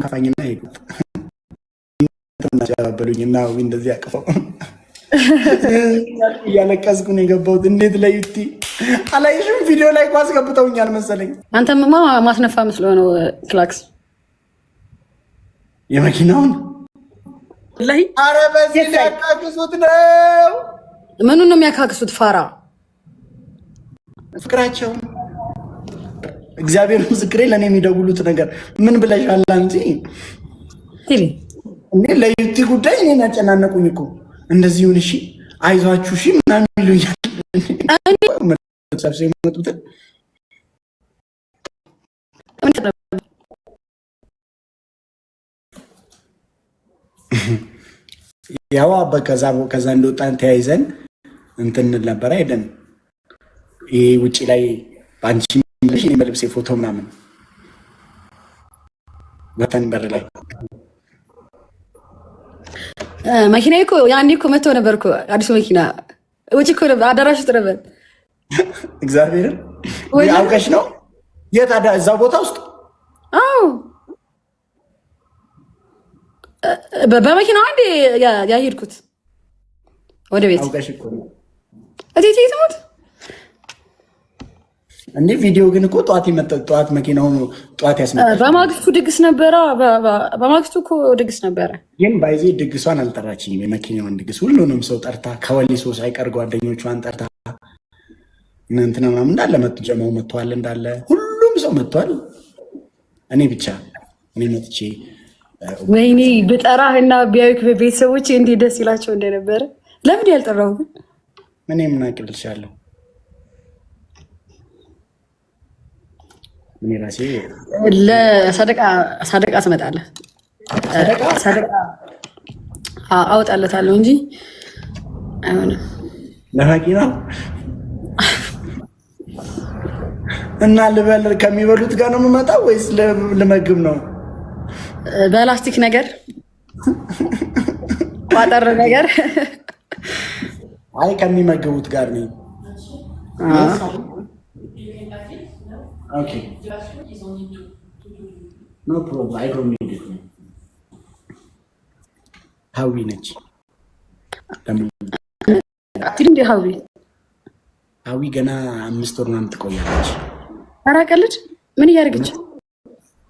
ከፋኝና ሄዱ ያባበሉኝ እና እንደዚህ አቅፈው እያለቀስኩ ነው የገባሁት። እንዴት ለዩቲ አላየሽም? ቪዲዮ ላይ እኮ አስገብተውኛል መሰለኝ። አንተማ ማስነፋ መስሎ ነው ክላክስ የመኪናውን ላይ። አረ በዚህ ሊያካክሱት ነው። ምኑን ነው የሚያካክሱት? ፋራ። ፍቅራቸው እግዚአብሔር ምስክሬ፣ ለእኔ የሚደውሉት ነገር ምን ብለሻል አንቺ? እኔ ለዩቲ ጉዳይ እኔን ያጨናነቁኝ እኮ፣ እንደዚህ ይሁን እሺ፣ አይዟችሁ እሺ ምናምን ይሉኛል። ሰብስበው የመጡትን ያው ከዛ እንደወጣን ተያይዘን እንትን እንል ነበረ፣ ሄደን ይሄ ውጭ ላይ በአንቺ እኔ በልብሴ ፎቶ ምናምን ወተን በር ላይ። መኪና እኮ ያኔ እኮ መጥቶ ነበር እኮ፣ አዲሱ መኪና ውጭ እኮ ነበር፣ አዳራሽ ውስጥ ነበር። እግዚአብሔርን አውቀሽ ነው? የት እዛው ቦታ ውስጥ? አዎ፣ በመኪናው አንዴ ያሄድኩት ወደ ቤት። አውቀሽ እኮ ነው። እቴቴ ትሙት። እንዴ፣ ቪዲዮ ግን እኮ ጠዋት ይመጣ፣ ጠዋት መኪናውን ጠዋት ያስመጣል። በማግስቱ ድግስ ነበረ። በማግስቱ እኮ ድግስ ነበረ። ግን by the way ድግሷን አልጠራችኝም። የመኪናውን ድግስ ሁሉንም ሰው ጠርታ፣ ከወሊሶ ሳይቀር ጓደኞቿን ጠርታ እንትና ምናምን እንዳለ መጡ። ጀማው መጥተዋል፣ እንዳለ ሁሉም ሰው መጥቷል። እኔ ብቻ እኔ መጥቼ ወይኔ ብጠራህ እና ቢያዩክ ቤተሰቦች እንዴት ደስ ይላቸው እንደነበረ። ለምን ያልጠራው ግን? እኔ ምን አቅልሻለሁ? እኔ ራሴ ለሰደቃ ሰደቃ ትመጣለህ። ሰደቃ አወጣለታለሁ እንጂ አይሆንም። ለመኪና እና ልበል ከሚበሉት ጋር ነው የምመጣው ወይስ ልመግብ ነው? በላስቲክ ነገር ቋጠር ነገር። አይ፣ ከሚመግቡት ጋር ነኝ። Okay, no problem, I don't need it። ሀዊ ነች። አትልም እንደ ሀዊ? ሀዊ ገና 5 ወር ምናምን ትቆያለች። ኧረ ቀልድ፣ ምን እያደረገች?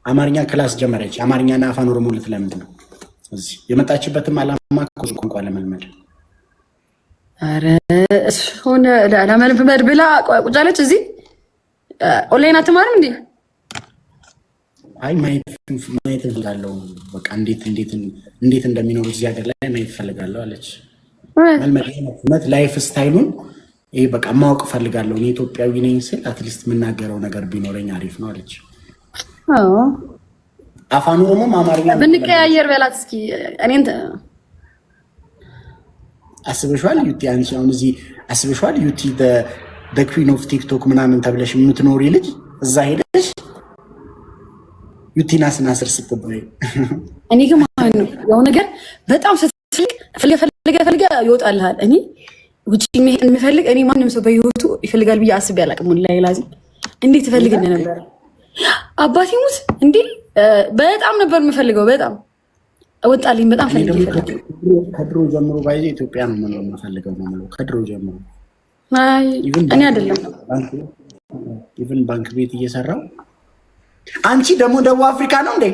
አማርኛ class ጀመረች። አማርኛና አፋን ኦሮሞ ልትለምድ ነው። እዚህ የመጣችበትም ዓላማ ቋንቋ ለመልመድ። ኧረ እሱን ለመልመድ ብላ ቁጭ አለች እዚህ። ኦንላይን አትማርም እንዴ? አይ፣ ማየት እፈልጋለሁ። በቃ እንዴት እንዴት እንዴት እንደሚኖሩ እዚህ ሀገር ላይ ማየት እፈልጋለሁ አለች። መልመድ፣ እውነት life style ኡን ይሄ በቃ ማወቅ እፈልጋለሁ። እኔ ኢትዮጵያዊ ነኝ ስል at least የምናገረው ነገር ቢኖረኝ አሪፍ ነው አለች። አፋን ኦሮሞም አማርኛ ብንቀያየር በላት እስኪ እኔን። አስበሽዋል ዩቲ? አንቺ አሁን እዚህ አስበሽዋል ዩቲ፣ queen of TikTok ምናምን ተብለሽ የምትኖሪ ልጅ እዛ ሄደሽ ዩቲ ናስናስር ስትባይ። እኔ ግን ማለት ነው ያው ነገር በጣም ስትፈልግ ፈልገ ፈልገ ፈልገ ይወጣልሃል። እኔ ውጭ መሄድ የምፈልግ፣ እኔ ማንም ሰው በህይወቱ ይፈልጋል ብዬ አስቤ አላውቅም። ላይ ላዚ እንዴት እፈልግ እንደነበረ፣ አባቴ ሙት እንዴ በጣም ነበር የምፈልገው። በጣም ወጣልኝ። በጣም ፈልጌ ፈልጌ ከድሮ ጀምሮ by the way ኢትዮጵያ ነው መኖር የምፈልገው ነው የምለው ከድሮ ጀምሮ። እኔ አይደለም። Even ባንክ ቤት እየሰራው። አንቺ ደግሞ ደቡብ አፍሪካ ነው እንዴ?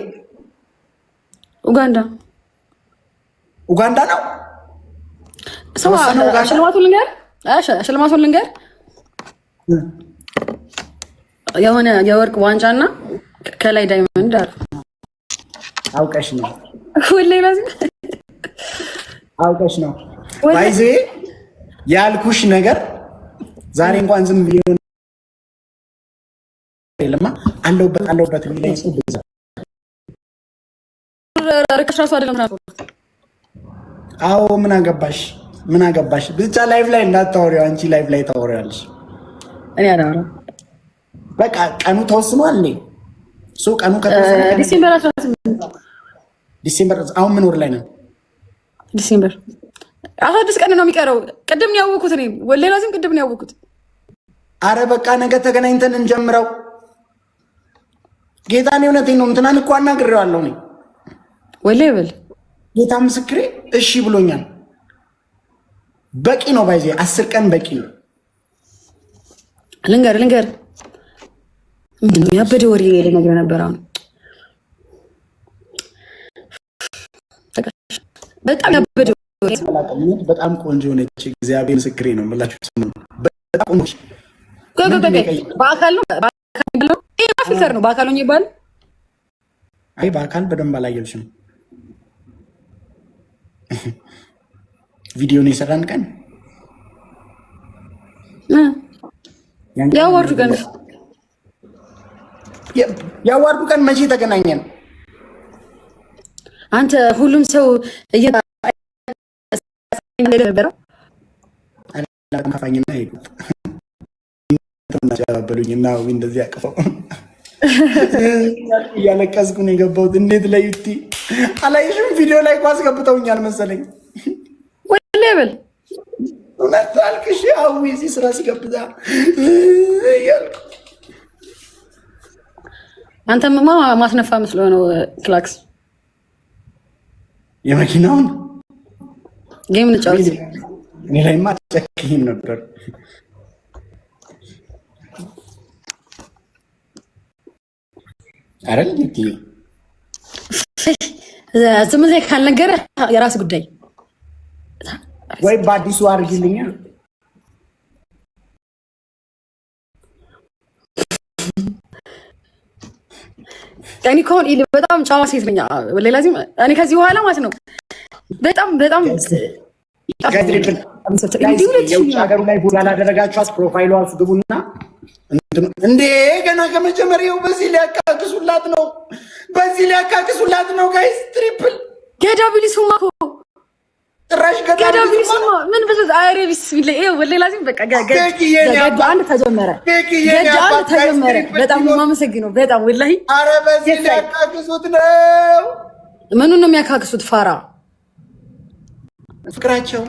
ኡጋንዳ። ኡጋንዳ ነው። ሽልማቱን ልንገር፣ ሽልማቱን ልንገር፣ የሆነ የወርቅ ዋንጫና ከላይ diamond አሉ። አውቀሽ ነው። ወላሂ አውቀሽ ነው። By the way ያልኩሽ ነገር ዛሬ እንኳን ዝም ብዬ የለማ አለሁበት አለሁበት የሚለኝ ሰው ብዛት። ርካሽ ራሱ አይደለም ትራንስፖርት። አዎ፣ ምን አገባሽ? ምን አገባሽ? ብቻ live ላይ እንዳታወሪው። አንቺ live ላይ ታወሪዋለሽ። እኔ አላወራም። በቃ ቀኑ ተወስኗል። እኔ so ቀኑ ከተወሰነ December 18። December አሁን ምን ወር ላይ ነው? December 16 ቀን ነው የሚቀረው። ቅድም ነው ያወኩት እኔ፣ ወላሂ ላዚም ቅድም ነው ያወኩት። አረ በቃ ነገ ተገናኝተን እንጀምረው። ጌታን እውነቴን ነው። እንትናን እኮ አናግሬዋለሁ እኔ። ወላሂ በል። ጌታ ምስክሬ እሺ ብሎኛል። በቂ ነው። By the way 10 ቀን በቂ ነው። ልንገር ልንገር፣ ምንድን ነው ያበደ ወሬ ልነግርህ ነበር። አሁን በጣም ያበደ ወሬ። በጣም ቆንጆ ነች። እግዚአብሔር ምስክሬ ነው የምላችሁ። በጣም ቆንጆ። በአካል ነው፣ filter ነው። በአካል ሆኜ ይባላል። አይ፣ በአካል በደንብ አላየሁሽም። ቪዲዮን የሰራን ቀን። የ award ኡ ቀን። የ award ኡ ቀን መቼ ተገናኘን? አንተ ሁሉም ሰው ነበረ። ከፋኝና ሄዱ ያባበሉኝ እና እንደዚህ አቅፈው እያለቀስኩ ነው የገባሁት። እንዴት ለዩቲ አላየሽም? ቪዲዮ ላይ እኮ አስገብተውኛል መሰለኝ። ወላሂ በል። እውነት አልቅሼ አዊ እዚህ ስራ ሲገብዛ እያልኩ። አንተማ ማስነፋ መስሎ ነው ክላክስ። የመኪናውን Game እንጫወት። እኔ ላይማ ጨክኝም ነበር። አይደል? ዝም ብለህ ካልነገረ የራስ ጉዳይ። ወይ በአዲሱ አድርጊልኛ። እኔ እኮ አሁን በጣም ጨዋ ሴት ነኝ። ሌላ እኔ ከዚህ በኋላ ማለት ነው በጣም በጣም የውጭ ሀገሩ ላይ follow ያላደረጋችኋት profile ሏ ግቡና እንዴ ገና ከመጀመሪያው በዚህ ሊያካክሱላት ነው። በዚህ ሊያካክሱላት ነው። Guys, triple። ገዳቢሊ ሱማ እኮ። ጭራሽ። ገዳቢሊ ሱማ ምን ብዙ አረ ቢስሚላ ይሄ ወላሂ ላዚም በቃ ገዱ አንድ ተጀመረ። ገዱ አንድ ተጀመረ። በጣም ነው የማመሰግነው። በጣም ወላሂ። አረ በዚህ ሊያካክሱት ነው። ምኑን ነው የሚያካክሱት? ፋራ። ፍቅራቸው።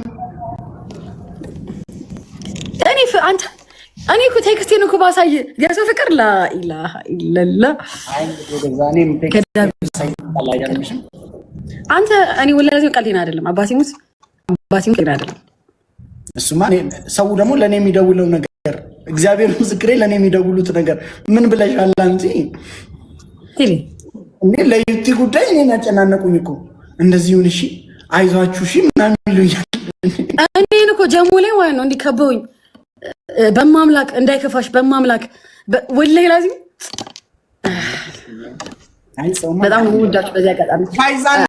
እኔ አንተ እኔ እኮ text ኤን እኮ ባሳይ የሰው ፍቅር ላኢላሃ ኢለላ። አንተ እኔ ወላሂ ቀልዴን አይደለም። አባቴ ሙት አባቴ ሙት ቀልዴን አይደለም። እሱማ ሰው ደግሞ ለእኔ የሚደውለው ነገር፣ እግዚአብሔር ምስክሬ፣ ለእኔ የሚደውሉት ነገር ምን ብለሻል አንቺ? እኔ ለዩቲ ጉዳይ እኔን ያጨናነቁኝ እኮ እንደዚህ ይሁን እሺ፣ አይዟችሁ እሺ ምናምን ይሉኛል። እኔን እኮ ጀሞ ላይ ማለት ነው እንዲህ ከበውኝ በማምላክ እንዳይከፋሽ በማምላክ ወላሂ ላዚም በጣም ነው የምወዳችሁ በዚህ አጋጣሚ።